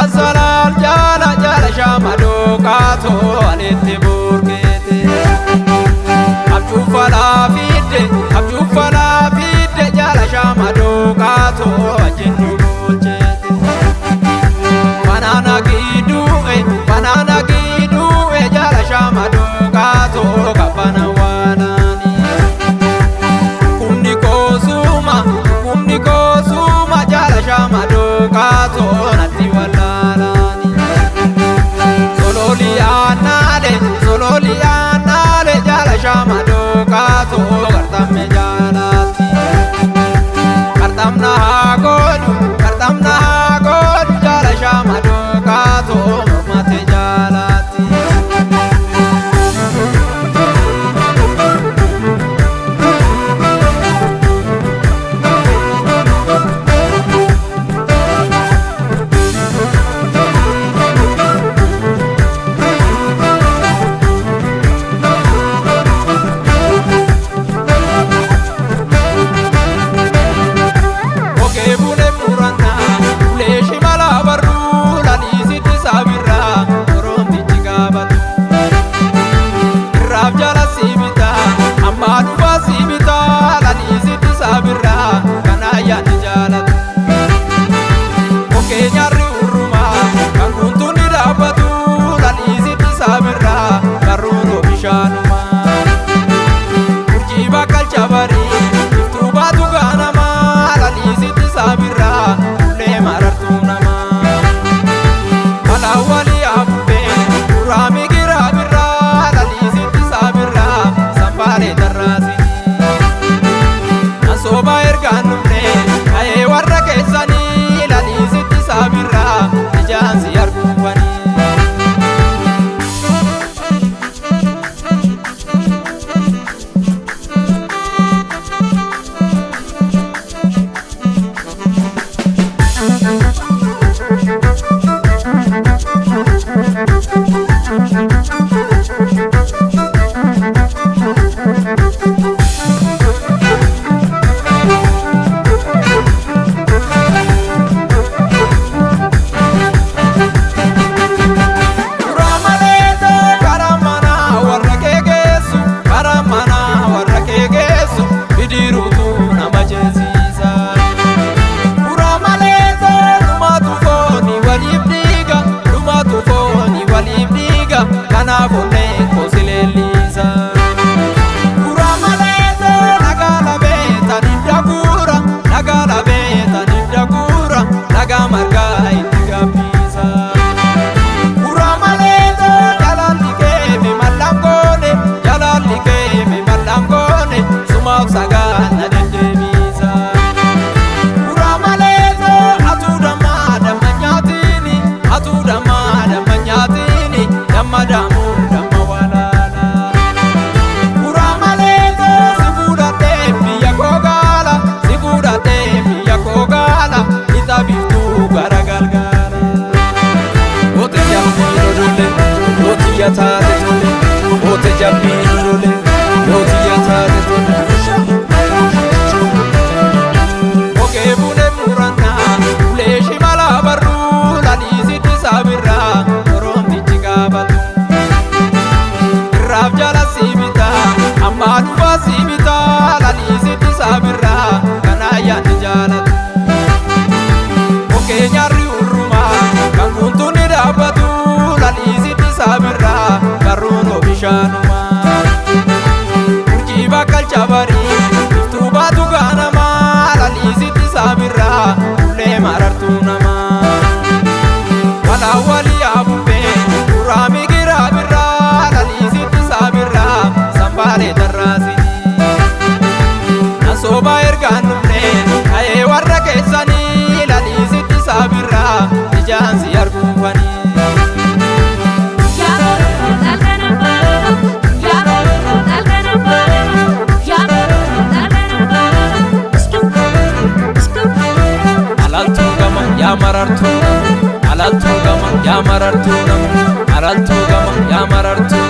Salaal jaala jaala shaamadoo kaatoo aleetti burkeete. Abjuu falaa fidde abjuu falaa fidde jaala shaamadoo kaatoo ajjennu bulcheete. Banaana giduu'e banaana giduu'e jaala shaamadoo kaatoo kabbana waanaani. Kumni koosuma kumni koosuma jaala shaamadoo kaatoo natti wallaalaani. Sololiyaanaale sololiyaanaale jaala shaamadoo kaatoo gartamme jaalaatti. Kartamna haa godhu kartamna haa godhu jaala shaamadoo kaatoo mormate jaalaatti. Okee bulee murannaa ulee shimala barruu laliisitti saabirraa oromtichi gaafatu. Irraaf jala si bitaa ammaa dhufaa si bitaa laliisitti saabirraa kan ayyaanni jaalatu. Okee nyaarri urrumaa kan guutuun ni dhaabbatu laliisitti saabirraa barruun oomishaanumaa. Urjii bakkalcha barii iftuu baatu gaanamaa laliisitti saabirraa ullee marartuu namaa. Alaawwalii abubbee kuraami giraa birraa laliisitti saabirraa sambaalee tarraasinii. Asooma ergaan dhufne ka'ee warra keessanii laliisitti saabirraa ijaan si arguufanii. Suuraa maleetoo karaa manaa warra kee geessu karaa manaa warra kee geessu bidiruutu nama ceesiisa. Suuraa maleetoo dhumaatu fooni waliif dhiiga dhumaatu fooni waliif dhiiga kanaaf onneen koo si leellisa. Suuraa maleetoo nagaa labee tani daguura nagaa labee tani daguura nagaa margaa itti gabbisa. Uramaleeto jaalalli keeme mallangoone jaalalli keeme mallangoone sumaaf sagaan na deddeebisa. Uramaleeto atuu dammaa damma nyaatiini atuu dammaa damma nyaatiini damma daamuu damma walaala. Uramaleeto si fuudhadhee biyya koo gaala si fuudhadhee biyya koo gaala lixa biiftuu gara galgaala. Oote jabbii dodole, ootiyya taate tole. Oote jabbii dodole, ootiyya taate tole. Okee bulee murannaa, ulee shimala barruu laliisitti saabirraa oromtichi gaafatu. Irraaf jala si bitaa, ammaa dhufaa si bitaa laliisitti saabirraa kan ayyaanni jaalatu. Okee nyaarri urrumaa kan guutuun ni dhaabbatu laliisitti saabirraa barruun oomishaanumaa. Urjii bakkalcha barii iftuu baatu gaanamaa laliisitti saabirraa ullee marartuu namaa. Walaawwalii abubbee kuraami giraa birraa laliisitti saabirraa sambaalee tarraasinii. Asooma ergaan dhufne ka'ee warra keessanii laliisitti saabirraa ijaan si arguufanii. Alaltuu gama yaa marartuu nama alaltuu gama yaa marartuu nama alaltuu gama yaa marartuu.